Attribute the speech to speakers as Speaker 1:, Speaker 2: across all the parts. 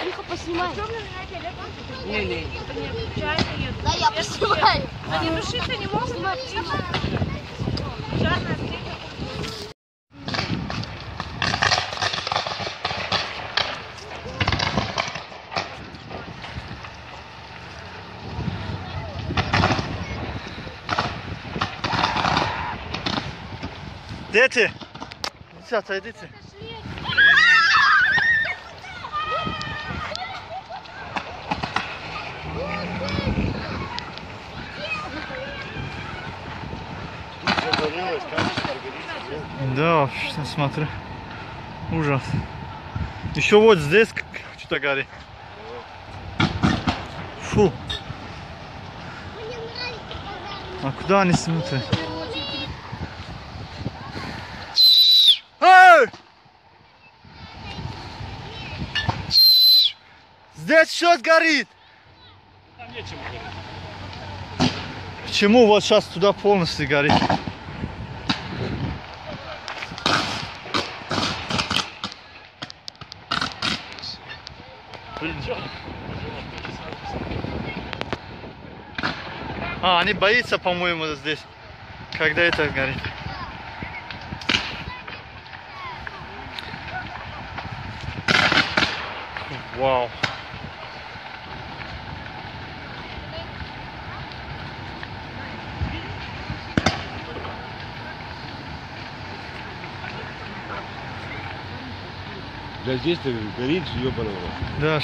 Speaker 1: Тихо, поснимай.
Speaker 2: Не.
Speaker 1: Да, я поснимаю.
Speaker 2: Они душиться не могут. Пожарная встреча.
Speaker 3: Дети! Сейчас, идите. Да, что смотри. Ужас. Еще вот здесь что-то горит. Фу. А куда они смотрят? Эй! Здесь что горит?
Speaker 4: Там нечему гореть.
Speaker 3: Почему вот сейчас туда полностью горит? А, они боятся, по-моему, здесь, когда это горит. Вау.
Speaker 4: Да здесь-то горит, ёбаного.
Speaker 3: Да.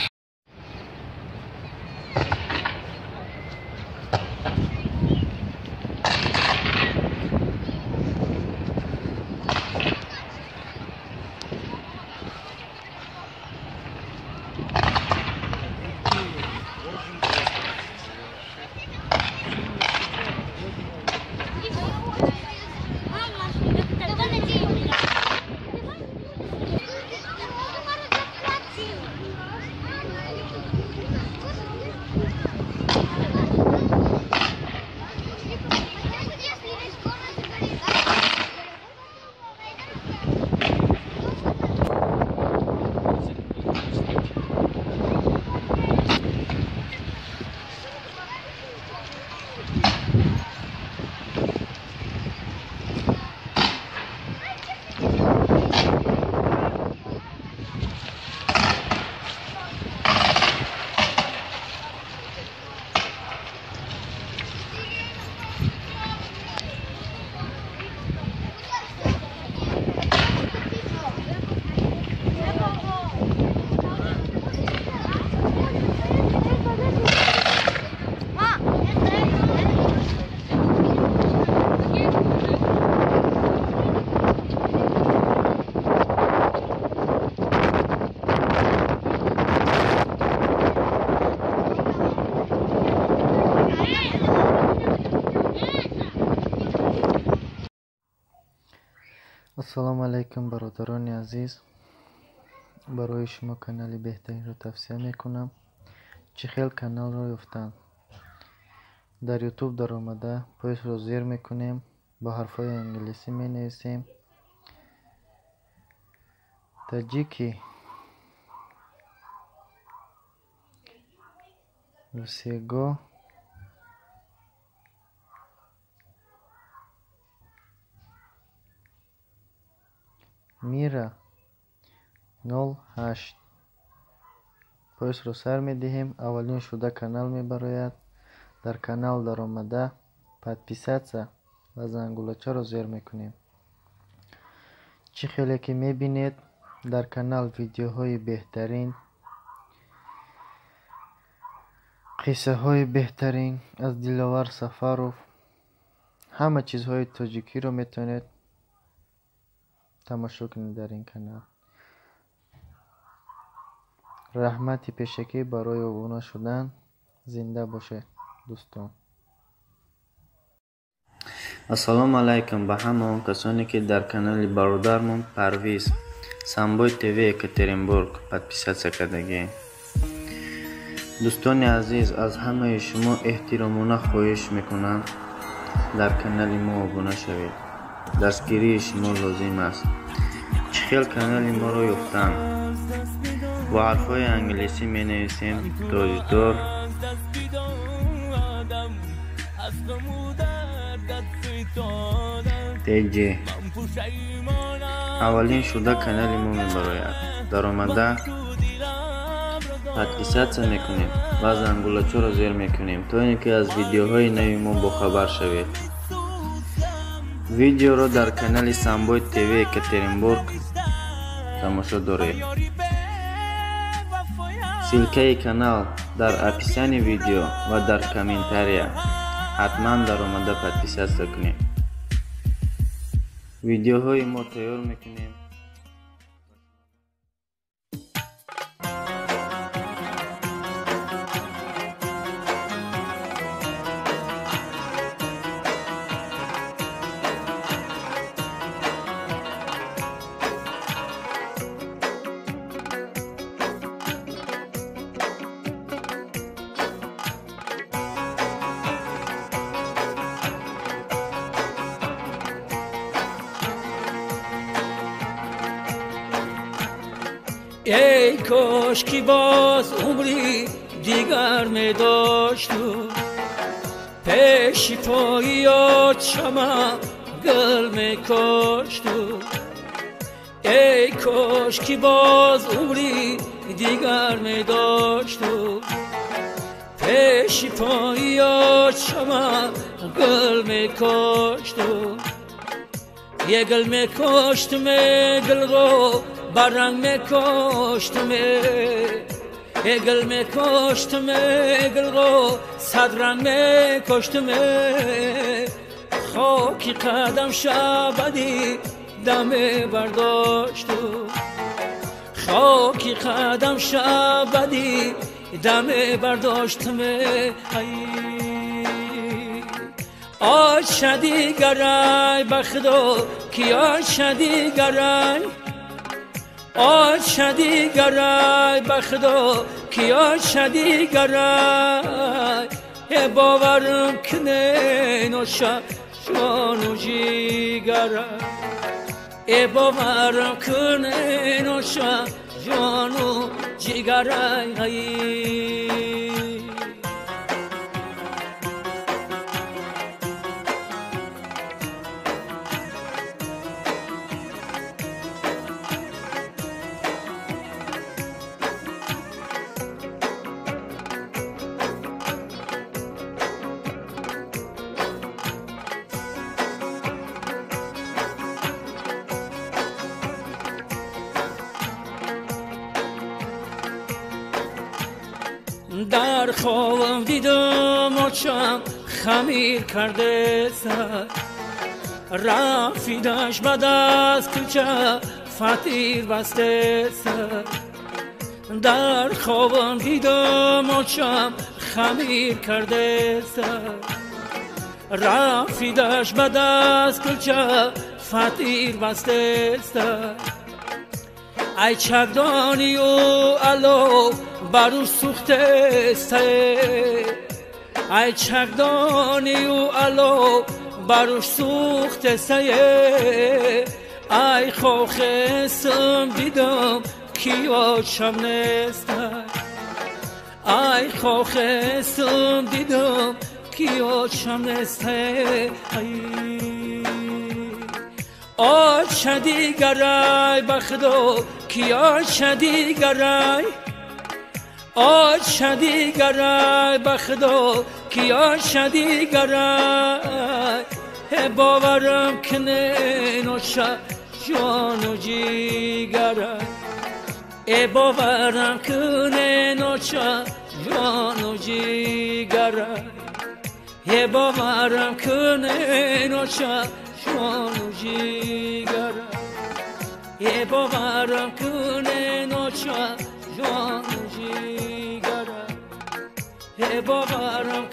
Speaker 5: Ассалому алайкум, бародарони азиз. Барои шумо канали беҳтаринро тавсия мекунам. Чӣ хел каналро ёфтан? Дар YouTube даромада поисро зер мекунем, бо ҳарфҳои англисӣ менависем таҷики всего мира 08. Поисро сар медиҳем, аввалин шуда канал мебарояд. Дар канал даромада подписаться ва зангулачаро зер мекунем. Чӣ хеле ки мебинед, дар канал видеоҳои беҳтарин, қиссаҳои беҳтарин аз Диловар Сафаров, ҳама чизҳои тоҷикиро метавонед тамошо кунед дар ин канал. Раҳмати пешакӣ барои обуна шудан. Зинда бошед, дӯстон.
Speaker 6: Ассалому алайкум ба ҳама он касоне, ки дар канали бародармон Парвиз Самбой ТВ Екатеринбург подписаться кардагиед. Дӯстони азиз, аз ҳамаи шумо эҳтиромона хоҳиш мекунам, дар канали мо обуна шавед. Дастгирии шумо лозим аст. Чӣ хел канали моро ёфтан? Бо ҳарфҳои англисӣ менависем Тоҷдор ТЖ. Аввалин шуда канали мо мебарояд. Даромада подписаться мекунем ва зангулачаро зер мекунем, то ин ки аз видеоҳои нави мо бохабар шавед. Видеоро дар канали Самбой ТВ Екатеринбург тамошо доред. Ссылкаи канал дар описании видео ва дар комментария. Ҳатман даромада подписаться кунед. Видеоҳои мо тайёр мекунем.
Speaker 7: Эй кош ки боз умри дигар медошту, пеши пои очама гул мекошту. Эй кош ки боз умри дигар медошту, пеши пои очама гул мекошту. Е гул мекоштуме, гулро баранг мекоштуме, гул мекоштуме, гулро садранг мекоштуме. Хоки қадам шабади даме бардошту, хоки қадам шабади даме бардоштуме. Оша дигарай ба худо ки оша дигарай, оша дигарай ба худо ки оша дигарай. Боварам кне ноша ҷону ҷигарай, боварам кне ноша ҷону ҷигарай. Дар хобам дидам очам хамир карде сар, рафидаш ба даст кӯча фатир басте сар. Дар хобам дидам очам хамир карде сар, рафидаш ба даст кӯча фатир басте сар. Ай чагдонию ало баруш сӯхтеста, ай чагдонию ало баруш сӯхтеста. Ай хохесам дидам ки очам неста, ай хохесам дидам ки очам неста. Оша дигарай ба худо ки оша дигарай, оша дигарай ба худо ки оша дигарай. Боварам кне ноша ҷону ҷигарай, боварам кне ноша ҷону ҷигарай, боварам кне ноша ҷону ҷигарай, боварам кне ноша ҷону ҷигарай, боварам.